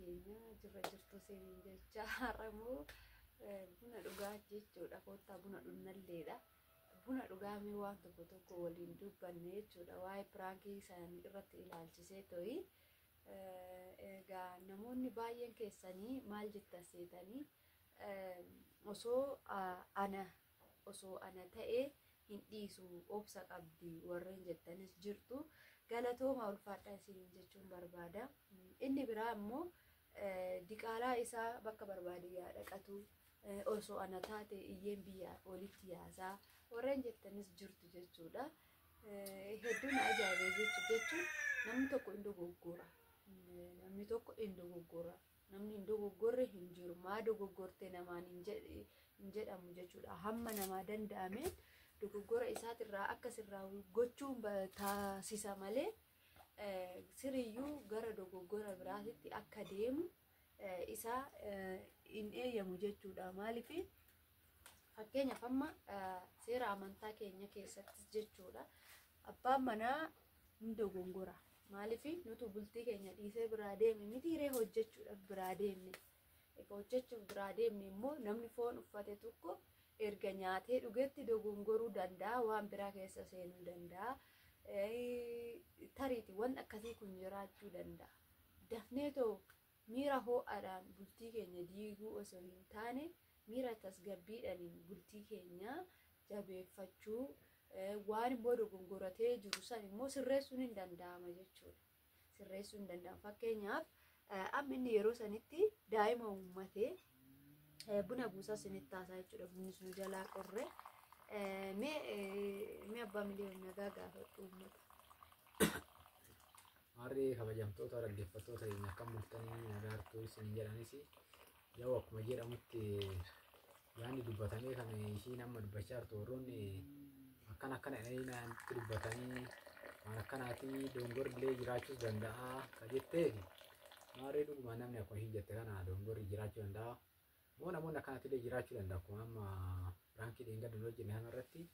Keenya jirra jirtu isiniin jecha har'ammoo buna dhugaa jechuudha. Koottaa buna dhunnalleedha. Buna dhugaamee waan tokko tokko waliin dubbanne jechuudha. Waa'ee piraankii isaanii irratti ilaalchisee to'i. Egaa namoonni baay'een keessanii maal jettan seetanii, osoo ana ta'ee hin dhiisu, obsa qabdi warreen jettanis jirtu. Galatooma, ulfaadhaa isiniin jechuun barbaada. Inni biraa immoo diqaalaa isaa bakka barbaade yaa dhaqatu, osoo ana taate iyyeen biyya walitti yaasaa warreen jettanis jirtu jechuudha. Hedduun ajaa'ibee jechuun namni tokko hin dogoggora. Namni tokko hin dogoggora. Namni hin dogoggorre hin jiru. Maa dogoggorte namaan hin jedhamu jechuudha. Hamma namaa danda'ameen dogoggora isaatirraa akka sirraa gochuun taasisa malee siriyyuu gara dogoggora biraatitti akka deemu isaa hin eeyyamu jechuudha. Maaliif, fakkeenyaaf amma seera amantaa keenya keessattis jechuudha. Abbaan manaa hin dogongora. Maaliif, nutu bultii keenya dhiisee biraa deeme miti hiree hojjechuudhaaf biraa deemne. Egaa hojjechuuf biraa deemne immoo namni foon uffate tokko erga nyaatee dhugetti dogongoruu danda'a, waan biraa keessa seenuu danda'a. Tariiti waan akkasii kun jiraachuu danda'a. Dafnee too miira ho'aadhaan bultii keenya diiguu osoo hin taane, miira tasgabbiidhaan bultii keenya jabeeffachuu, waan immoo dogongoratee jiru san immoo sirreessuun hin danda'ama jechuudha. Sirreessuun hin danda'ama. Fakkeenyaaf amma inni yeroo sanitti daa'ima uummatee buna buusaa isinitti haasaa jechuudha. Bunni sun jalaa qorre. Mee abbaa miliyoon nagaa gaafadhu uummata. Maarree, kabajamtoota dhaggeeffattoota keenya, akkam bultanii? Nagaartuu isin jedhanis yoo akkuma jedhamutti yaadni dubbatamee kan ishiin amma dubbachaa jirtu, warroonni akkana akkana jedhanii natti dubbatanii waan akkanaati, dogongorri illee jiraachuus danda'a ka jetteefi. Maarree, dhuguma namni akkuma ishiin jette kana dogongorri jiraachuu danda'a. Moo namoonni akkanatti illee jiraachuu danda'a, akkuma amma piraankii dheengadda nu hojjenne kana irratti.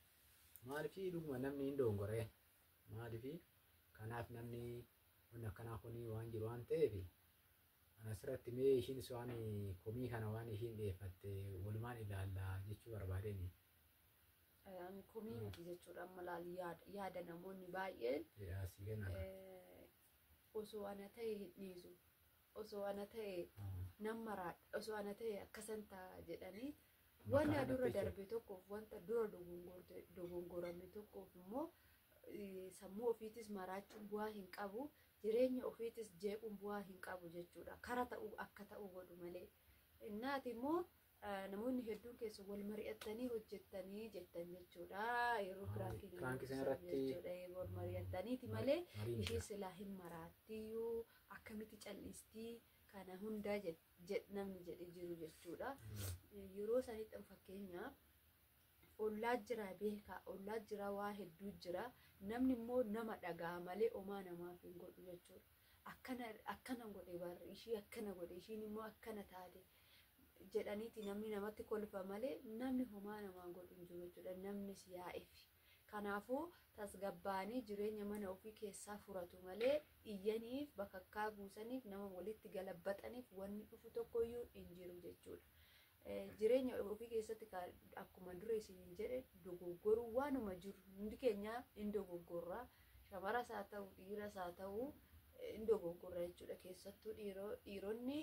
Maaliif, dhuguma namni hin dogongore. Maaliif, kanaaf namni wanni akkanaa kun waan jiru waan ta'eef, ana asirratti mee ishiinis waan komii kana waan ishiin dhiyeeffatte walumaan ilaalla jechuu barbaadeen. Ani komii miti jechuudha, amma laal, yaada namoonni baay'een Asii kenna. Osoo ana ta'e hin dhiisu, osoo ana ta'e nan maraadha, osoo ana ta'e akkasan ta'a jedhanii, wanta dura darbe tokkoof, wanta dura dogongorame tokkoof immoo sammuu ofiitis maraachuun bu'aa hin qabu, jireenya ofiitis jeequun bu'aa hin qabu jechuudha, kara ta'uu akka ta'u godhu malee. Innaati immoo namoonni hedduun keessa wal mari'attanii hojjettanii jettan jechuudha yeroo piraankii Piraankii sana irratti jechuudha, wal mari'attaniiti malee mariin ishee jira. Silaa hin maraattiyyuu, akkamitti callistii kana hundaa namni jedhe jiru jechuudha. Yeroo sanitti fakkeenyaaf ollaa jira, beekaa ollaa jira, waa hedduu jira. Namni immoo nama dhagaa malee omaa namaaf hin godhu jechuudha. Akkana akkana godhe barri ishii, akkana godhe, ishiin immoo akkana taate jedhaniiti namni namatti kolfa malee namni homaa namaa godhu hin jiru jechuudha. Namnis yaa'eef. Kanaafuu tasgabbaanii jireenya mana ofii keessaa furatu malee iyyaniif, bakakkaa buusaniif, nama walitti galabbaxaniif wanni dhufu tokkoyyuu hin jiru jechuudha. Jireenya ofii keessatti akkuma dura isiniin jedhe, dogoggoruu waanuma jiru, hundi keenya hin dogoggorra. Shamaras haa ta'u, dhiiras haa ta'u, hin dogoggorra jechuudha. Keessattuu dhiironni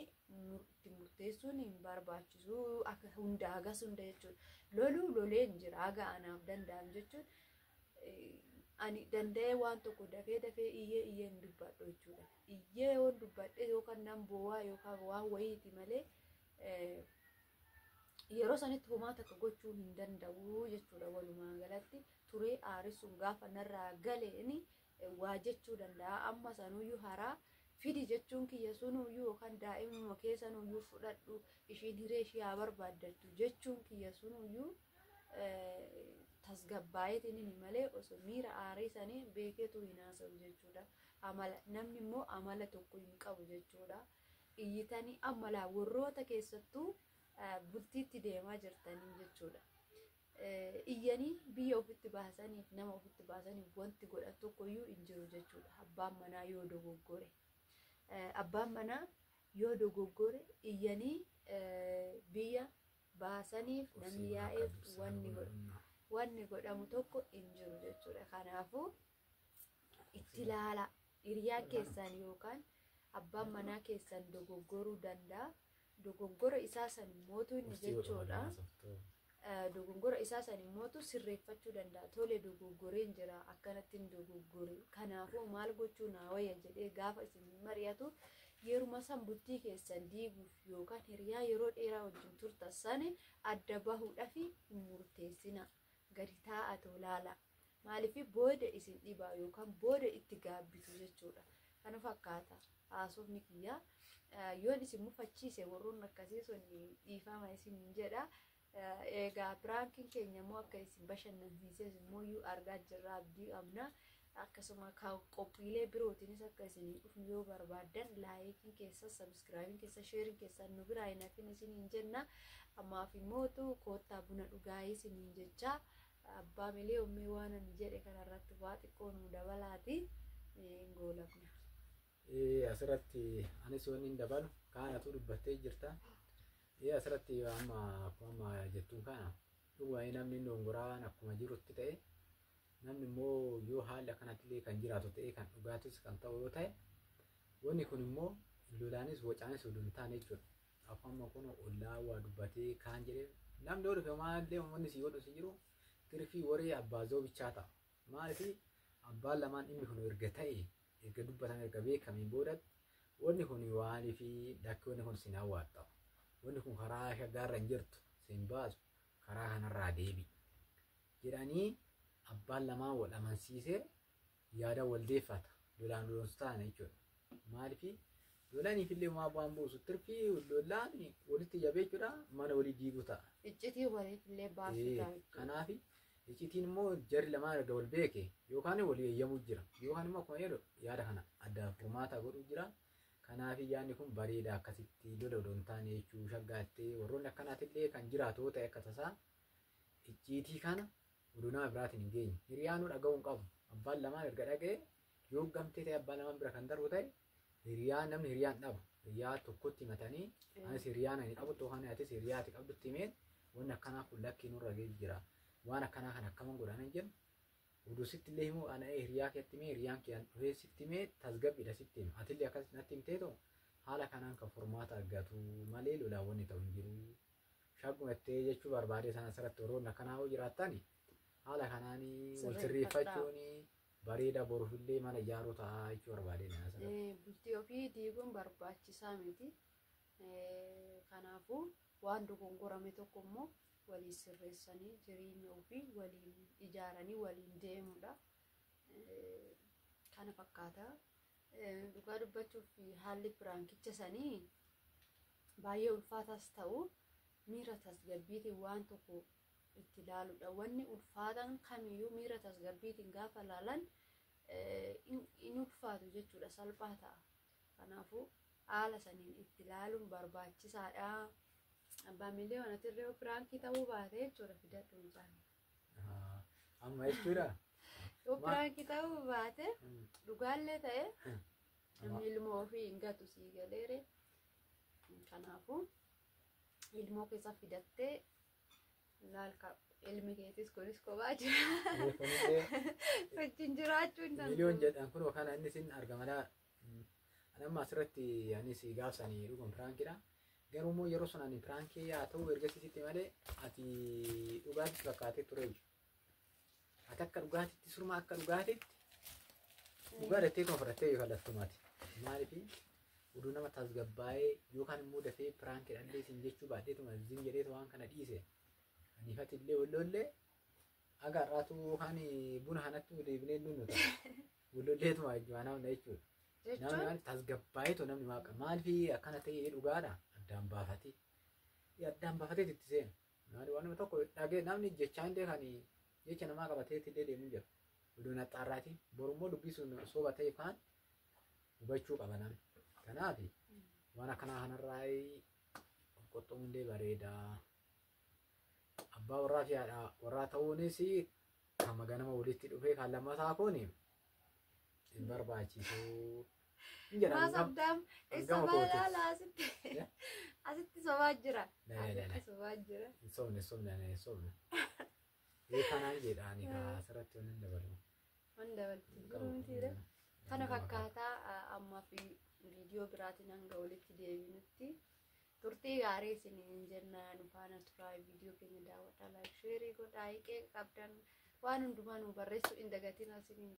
itti murteessuun hin barbaachisu akka hunda hagas hunda jechuudha. Loluu loleen jira haga anaaf danda'am jechuun, ani danda'ee waan tokko dafee dafee iyyee iyyee hin dubbadhu jechuudha. Iyyee yoon dubbadhe yookaan nan boowaa yookaan waan wayiiti malee yeroo sanitti homaa takka gochuu hin danda'u jechuudha. Walumaa galatti turee aarisuun gaafa narraa galeeni waa jechuu danda'a. Amma sanuyyuu haraa fidi jechuun kiyya sunuyyuu, yookaan daa'imuma keessanuyyuu fudhadhu, ishiin hiree ishii haa barbaaddattu jechuun kiyya sunuyyuu tasgabbaa'eetiin malee osoo miira aarii sanii beekeetu hin haasa'u jechuudha. Amala namni immoo amala tokko hin qabu jechuudha. Iyyitanii amma laa warroota keessattuu bultiitti deemaa jirtanii jechuudha. Iyyanii biyya ofitti baasaniif, nama ofitti baasaniif wanti godhan tokkoyyuu hin jiru jechuudha. Abbaan manaa yoo dogoggore. Abbaan manaa Yoo dogoggore iyyanii biyya baasaniif namni yaa'eef wanni godhamu tokko hin jiru jechuudha. Kanaafuu itti ilaala. Hiriyaan keessan yookaan abbaan manaa keessan dogoggoruu danda'a. Dogoggora isaa san mootu inni jechuudha. Dogoggora isaa san immootu sirreeffachuu danda'a. Tole, dogoggoreen jira, akkanatti hin dogoggore. Kanaafuu maal gochuu naa wayya jedhee gaafa isin mari'atu, yeruma san bultii keessan diiguuf yookaan hiriyaa yeroo dheeraa wajjin turtan sani adda bahuudhaaf hin murteessina. Gadi taa'aa ilaala. Maaliif booda isin dhibaa yookaan booda itti gaabbitu jechuudha. Kana fakkaata haasofni kiyyaa. Yoon isin mufachiise, warroonni akkasii sun dhiifama isin jedha. Egaa prankiin keenya immoo akka isin bashannansiises immoo iyyuu argaa jirra, abdii qabna. Akkasuma qophiilee birootiinis akka isin dhufnu yoo barbaaddan, likeiin keessa, subscribeiin keessa, shareiin keessa nu biraa hin hafin isiniin jenna. Ammaaf immootu koottaa buna dhugaayii isiniin jecha. Abbaa milee ummee waan ani jedhe kanarratti waa xiqqoo nu dabalaati hin goolabna. Asirratti anis wanni hin dabalu kaanatu dubbattee jirta. Asirratti amma akkuma jettuun kana dhugaa namni dogongoraan akkuma jirutti ta'e, namni immoo yoo haalli akkanatti illee kan jiraatu ta'e, kan dhugaatis kan ta'u yoo ta'e, wanni kun immoo lolaanis wacaanis oduu hin taane jechuudha. Akkuma kun ollaa waa dubbatee kaan jedhee namni yoo dhufe maalillee uummanni si godhu si jiru tirfii waree abbaa zoobichaa ta'a. Maaliif abbaan lamaan dhimmi kun erga ta'e, erga dubbatame, erga beekameen boodatti, wanni kun waanii fi dakki wanni kun sin hawwaata. Wanni kun karaa shaggaarra hin jirtu, sin baasu, karaa kanarraa deebi jedhanii abbaan lamaan wal amansiisee yaada wal deeffata. Lolaan lolonsu ta'an jechuudha. Maaliif lolaniif illee maa bu'aan buusu, tirfii lolaan walitti jabee jechuudha, mana walii diiguu ta'a. Iccitii waliif illee baasuu ta'a. Kanaaf iccitiin immoo jarri lamaan erga wal beeke yookaan walii eeyyamuu jira yookaan immoo akkuma jedhu yaada kana adda furmaata godhuu jira. Kanaaf yaadni kun bareeda, akkasitti lola odoo hin taane jechuu shaggaattee warroonni akkanaatillee kan jiraatu yoo ta'e, akka tasaa icciitii kana oduu nama biraatiin hin geenye. Hiriyaanuu dhaga'uu hin qabu. Abbaan lamaan erga dhaga'e, yoo gamtee ta'e abbaan lamaan bira kan darbu ta'e, hiriyaa namni hiriyaan dhabu. Hiriyaa tokkotti himatanii, anis hiriyaan ani qabu yookaan atis hiriyaa ati qabdutti himeen, wanni akkanaa kun lakkii nurra ga'ee jira. Waan akkanaa kan akkaman godhanan jennu oduu sitti illee himuu, ana hiriyaa keetti himee, hiriyaan kee dhufee sitti himee, tasgabbiidha sitti hima. Atillee akkas natti himteetu haala kanaan kan furmaata argatu malee lolaan wanni ta'u hin jiru. Shaggumattee jechuu barbaade sana asirratti warroonni akkanaa yoo jiraattan haala kanaan wal sirreeffachuun bareeda, boruufillee mana ijaaruu ta'a jechuu barbaade asirratti. Bultii ofii diiguun barbaachisaa miti. Kanaafuu waan dogongorame tokko immoo waliin sirreessanii jireenya ofii waliin ijaaranii waliin deemudha. Kana fakkaata. Dhugaa dubbachuuf haalli prankicha sanii baay'ee ulfaataas ta'u, miira tasgabbiitiin waan tokko itti ilaaluudha. Wanni ulfaatan kamiyyuu miira tasgabbiitiin gaafa ilaalan in ulfaatu jechuudha, salphaa ta'a. Kanaafuu haala saniin itti ilaaluun barbaachisaadha. Abbaan miilee wanati illee prankii ta'uu baate jechuudha, fidadhu mucaan. Amma jechuudha. Yoo prankii ta'uu baate, dhugaallee ta'e, namni ilmoo ofii hin gatu, sii galeere. Kanaafuu ilmoo keessa fidattee laalka, ilmi keetis kunis kophaa jira. Wajjin jiraachuu hin danda'u. Miliyoon jedhan kun kana inni sin argamala. Amma asirratti anis gaafsanii dhugum prankiidha. Garuu immoo yeroo sun ani prankii haa ta'u ergasiisitti malee ati dhugaatitti fakkaatee ture. Ati akka dhugaatitti surma akka dhugaatitti dhugaa dattee kuma fudhattee kallattumaati. Maaliif oduu nama tasgabbaa'ee yookaan immoo dafee prankii dhallee siin jechuu baadheetuma zin jedheetu waan kana dhiise. Aniifati illee wallollee aga har'aatu yookaan buna kanatti deebinee nunnu ta'a. Wallolleetuma namna jechuudha. Namni maal tasgabbaa'eetu namni maaqa maaliif akkana ta'ee dhugaadha addaan baafatee. Addaan baafatee itti seena. Maali waan tokko dhagee namni jechaa illee kan jecha namaa qabatee illee deemuu jira. Oduu naxxaarraatiin borummoo dubbii sun soba ta'e kaan hubachuu qaba namni. Kanaaf waan akkanaa kanarraa qoxxoon illee bareeda. Abbaa warraa fi haadha warraa ta'uunis kan ganama walitti dhufee kan lammataa kun hin barbaachisu. Hin jedhamu. Maa sobdaam Gama sobaa kootiif. laala asitti asitti sobaa jira. La, la, la, la. Asitti sobaa jira. Hin sobne, sobne, ani hin sobne. Ee, kanaan jedha ani kaa asirratti waan hin dabalu. Waan dabaltu jiru mitiidha. Kana fakkaataa ammaa fi viidiyoo biraatiin hanga walitti deebinutti turtii gaarii isiniin jenna. Nu faana turaa, viidiyoo keenya daawwadhaa, like, share godhaa, hiiqee qabdan waan hundumaa nu barreessuu hin dagatiin isiniin.